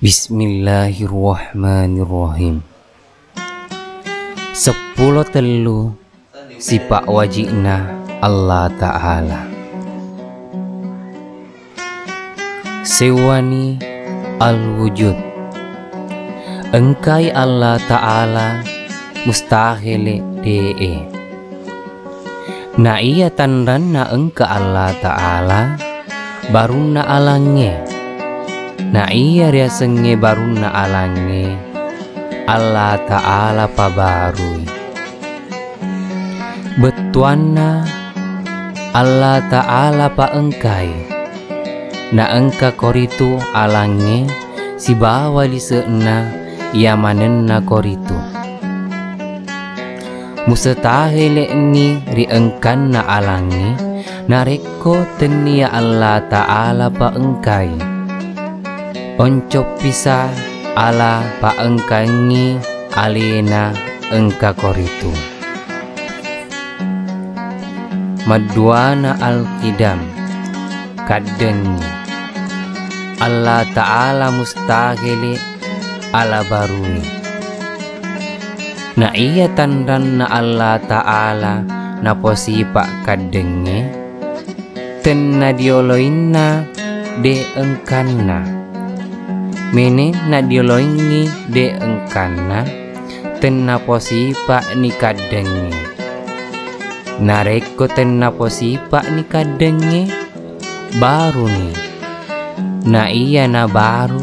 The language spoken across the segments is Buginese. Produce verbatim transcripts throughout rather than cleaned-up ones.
Bismillahirrahmanirrahim. Seppulo tellu sipa' waji'na Allah Ta'ala. Sewwani al-wujud. Engkai Allah Ta'ala, mustahele' de'e. Na iya tanranna engka Allah Ta'ala, barunna alangnge. Na iya riasengnge barunna alangnge, Allah Ta'ala pabarui. Bettuanna, Allah Ta'ala paengkai. Na engka koritu alangnge sibawa lise'na iya manenna koritu. Mustahele'ni ri engkanna alangnge narekko tennia Allah Ta'ala paengkai. Oncoppisa ala paengkangngi alena engka koritu. Madduana al-qidam, kaddengngi. Allah Ta'ala mustahele' ala barui. Na iya tanranna Allah Ta'ala naposipa' kaddengnge, tenna dioloinna de' engkanna. Menenna dioloingngi de' engkanna, tennaposipa'ni kaddengnge. Narekko tennaposipa'ni kaddengnge, baruni. Na iya nabaru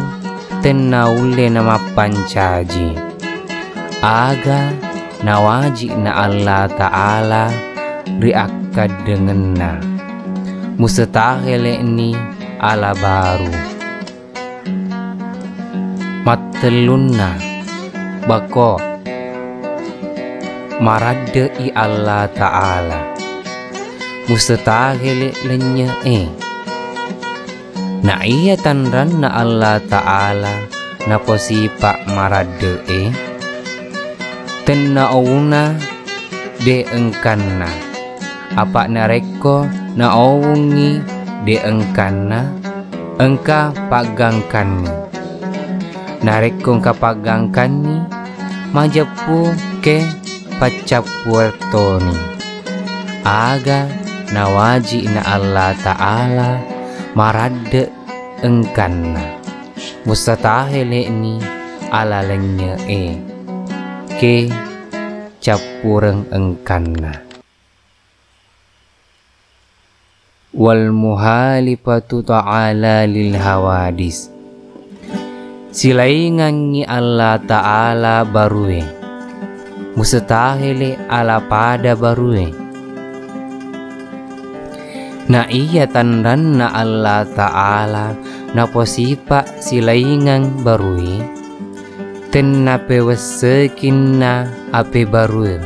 tennaulle namappancaji. Aga nawaji'na Allah Ta'ala ri akkaddengenna. Mustahele'ni ala baru. Mattellunna, bako. Maradde'i Allah Ta'ala. Mustahele' lennye'e. Na iya tanranna Allah Ta'ala naposipa' maradde'e, tenna ouna de' engkanna. Apa' narekko naowungngi de' engkanna, engka paggangkanni. Narekko engka paggangkanni, majeppu ke paccappuettoni. Aga nawaji'na Allah Ta'ala maradde' engkanna. Mustahele'ni ala lennye'e ke cappureng engkanna. Wal muhalifatu ta'ala lil hawadis. Silaingangngi Allah Ta'ala barue. Mustahele' ala pada barue. Na iya tanranna Allah Ta'ala naposipa' silaingang barue, tennapewessekinna ape barue.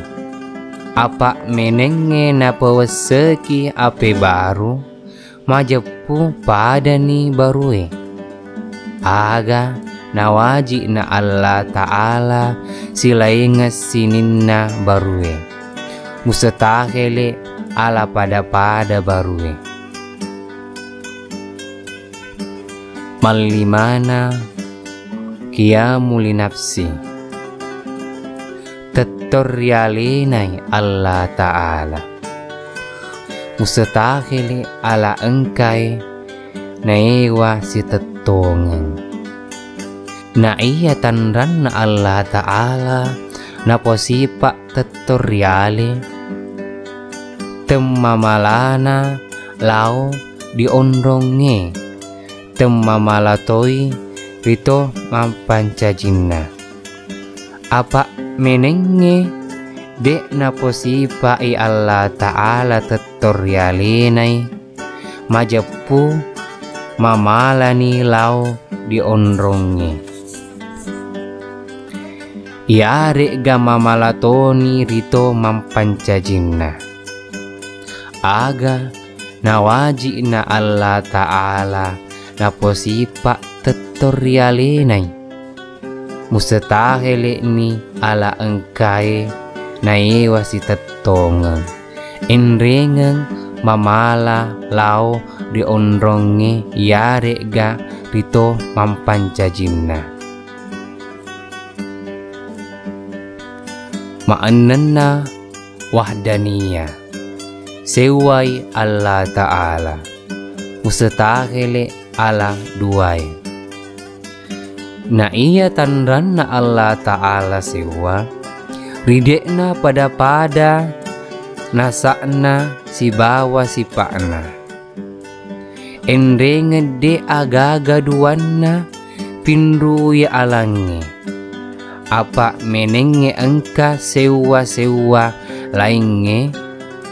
Apa' menengnge napewesseki ape baru, majeppu padani barue. Aga nawaji'na Allah Ta'ala silaingeng sininna barue. Mustahele' ala pada-pada barue. Mallimana qiyamu li nafsi. Tettong rialenai Allah Ta'ala. Mustahele' ala engkae naewa sitettongeng. Na iya tanranna Allah Ta'ala naposipa' tettong riale, temmamalana lao ri onrongnge, temmamala toi rito mappancajinna. Apa' menengnge de' naposipa'i Allah Ta'ala tettong rialenai, majeppu mamalani lao ri onrongnge. Iyare'ga mamala toni rito mappancajinna. Aga nawaji'na Allah Ta'ala naposipa' tettong rialenai. Mustahele'ni ala engkae naewa sitettongeng. Enrengeng mamala lao ri onrongnge iyare'ga ri to mampancajiénna. Maennenna wahdaniyah, séuwai Allah Ta'ala, mustahélé ala duwaé. Na iya tanranna Allah Ta'ala séuwa, ri dé'na pada-pada nasa'na sibawa sipa'na. Enrengeng dé' agaga duwanna pinrui alangngé, apa' ménéngngé engka séuwa-séuwa laingngé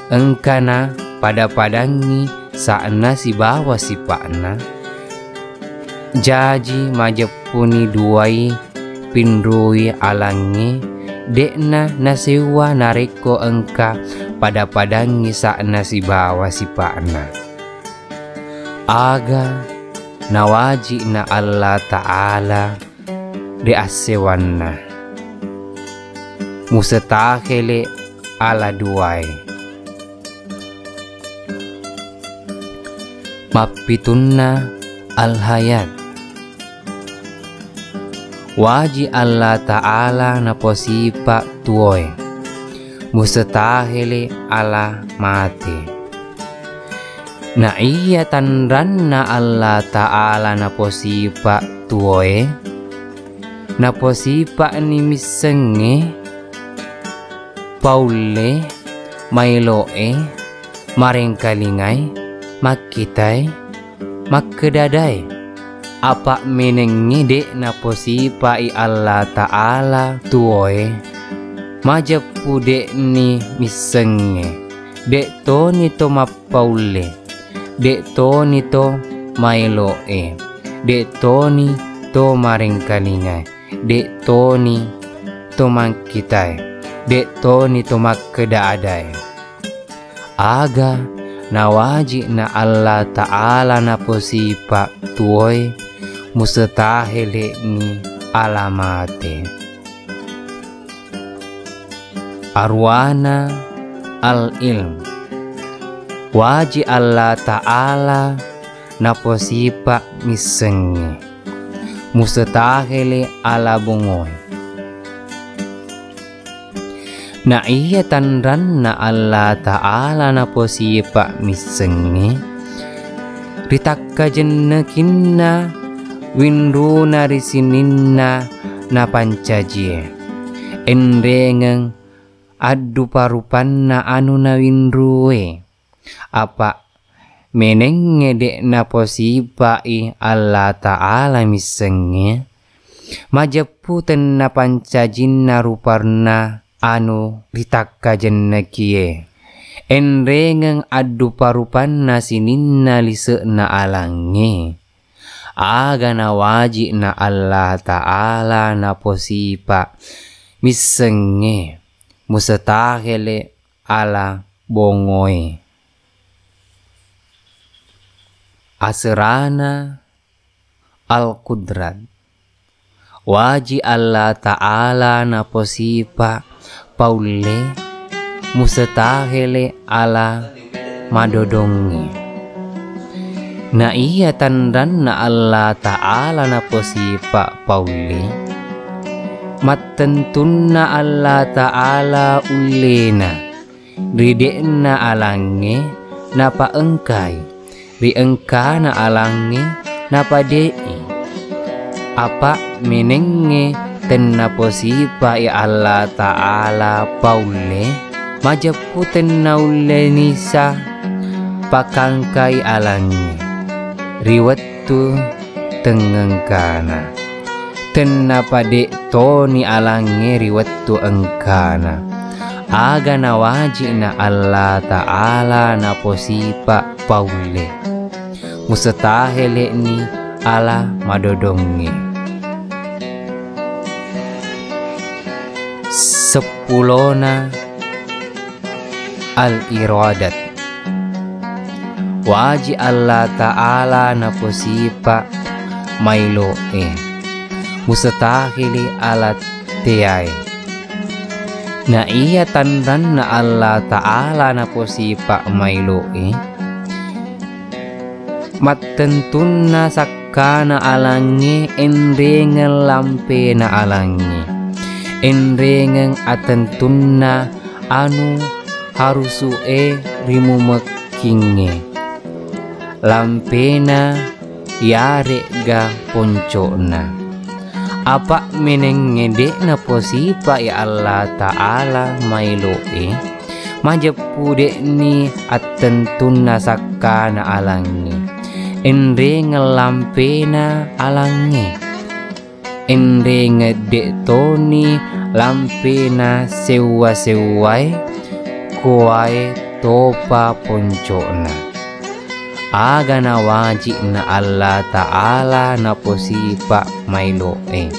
engkana pada-padangngi sa'na sibawa sipa'na. Jaji majeppuni duwai pinrui alangngé, dé'na naséuwa narékko engka pada-padangngi sa'na sibawa sipa'na. Aga nawaji'na Allah Ta'ala ri asséwanna, mustahélé ala duwaé. Mappitunna al-hayat. Waji Allah Ta'ala naposipa' tuwoé, mustahélé ala maté. Na iya tanranna Allah Ta'ala naposipa' tuwoé, naposipa'ni missengngé, paullé, maélo'é, maréngkalingai, makkitaé, makkedadaé. Apa' ménéngngé dé' naposipa'i Allah Ta'ala tuwoé, majeppu dé'ni missengngé, dé' toni to mappaullé, dé' toni to maélo'é, dé' toni to maréngkalingaé, dé' toni to makkitaé, dé' toni to makkeda-adaé. Aga nawaji'na Allah Ta'ala naposipa' tuwoé, mustahélé'ni ala maté. Aruwana al-ilm. Waji Allah Ta'ala naposipa' missengngé, mustahélé ala bongoé. Na iya tanranna Allah Ta'ala naposipa' missengngé, ritakkajennekinna winruna ri sininna napancajié, enrengeng addupa-rupanna anu nawinrué. Apa' ménéngngé dé' naposipa'i Allah Ta'ala missengngé, majeppu tennapancajinna rupanna anu ritakkajennekié. Enrengeng addupa-rupanna sininna lise'na alangngé. Aga nawaji'na Allah Ta'ala naposipa' missengngé, mustahélé ala bongoé. Aserana al-qudrat. Waji Allah Ta'ala naposipa' paullé, mustahélé ala madodongngé. Na iya tanranna Allah Ta'ala naposipa' paullé, mattentunna Allah Ta'ala ulléna, ri dé'na alangngé napaengkai, ri engkana alangngé napadé'i. Apa' ménéngngé tennaposipa'i Allah Ta'ala paullé, majeppu tennaullé nisa pakangkai alangngé ri wettu tengngengkana. Tennapadé' toni alangngé ri wettu engkana. Aga nawaji'na Allah Ta'ala naposipa' paullé, mustahélé'ni ala madodongngé. Seppulona al-iradat. Waji Allah Ta'ala naposipa' maélo'é, mustahélé ala téaé. Na iya tanranna Allah Ta'ala naposipa' maélo'é, mattentunna sak- sakkana alangnge, enrengeng lampena alangnge, enrengeng attentunna anu harusu'e ri mumekkingnge, lampena iyare'ga ponco'na. Apa' menengnge de' naposipa'i Allataala maelo'e, majeppu de'ni attentunna sakkana alangnge, enrengeng lampena alangnge, enrengeng de' toni lampena sewwa-sewwae, kuwae topa ponco'na. Aga nawaji'na Allataala naposipa' maelo'e,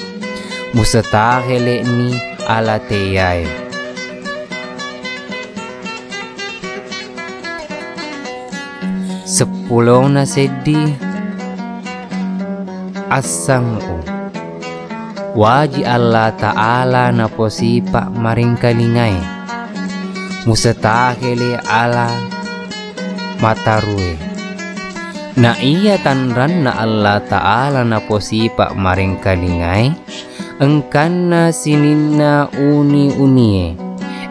musatahele'ni ala teae. Seppulona seddi, as-sam'u. Waji Allataala naposipa' maringkalingae, musatahele ala matarue. Na iya tanranna Allataala naposipa' maringkalingae, engkanna sininna uni-unie,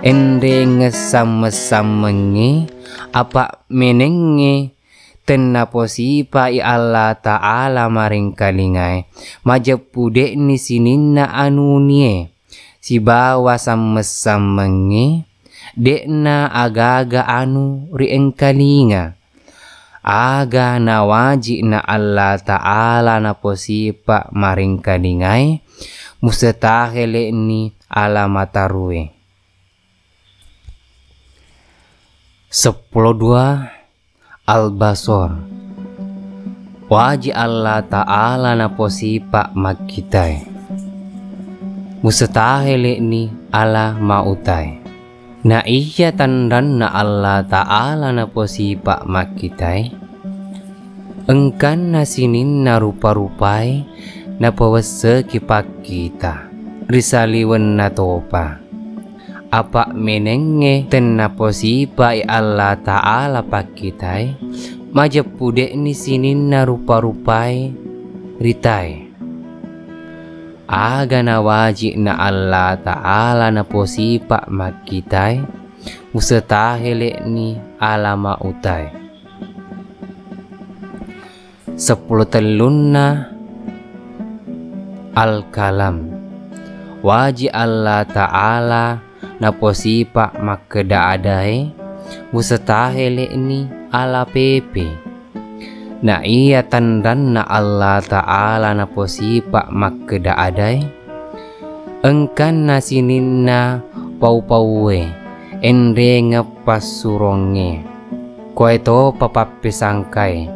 enrengeng sammeng-sammengnge, apa' menengnge tennaposipa'i Allataala maringkalingae, majeppu de'ni sininna anu unie sibawa sammeng-sammengnge, de'na aga-aga anu riengkalinga. Aga nawaji'na Allataala naposipa' maringkalingae, musatahele'ni ala matarue. Seppulo dua, al-basor. Waji Allataala naposipa' makkitae, musatahele'ni ala mautae. Na iya tanranna Allataala naposipa' makkitae, engkanna sininna rupa-rupae napawesseki pakkita ri saliwenna topa. Apa' menengnge tennaposipa'i Allataala pakkitae, majeppu de'ni sininna rupa-rupae ritae. Aga nawaji'na Allataala naposipa' makkitae, musatahele'ni ala mautae. Seppulo tellunna, al-kalam. Waji Allataala naposipa' makkeda adae, musatahele'ni ala pepe. Na iya tanranna Allataala naposipa' makkeda adae, engkanna sininna pau-pauwe, enrengeng passurongnge, kuwaetopa pappesangkae.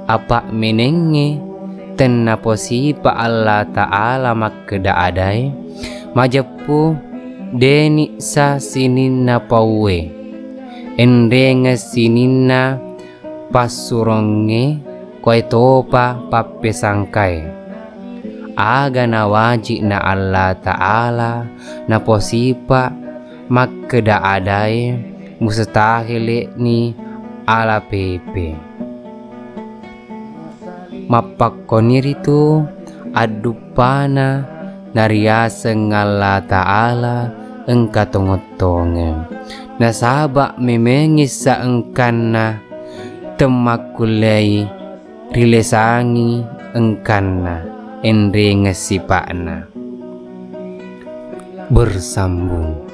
Apa' menengnge tennaposipa' Allataala makkeda adae, majeppu de'ni sa sininna pauwe, enrengeng sininna passurongnge, kuwaetopa pappesangkae. Aga nawaji'na Allataala naposipa' makkeda adae, musatahele'ni ala pepe. Mappakkoniritu adduppana nariaseng Allataala engka tongeng-tongeng. Nasaba' memengngi sa engkanna temmakkullei rilesangi engkanna enrengeng sipa'na. Bersambung.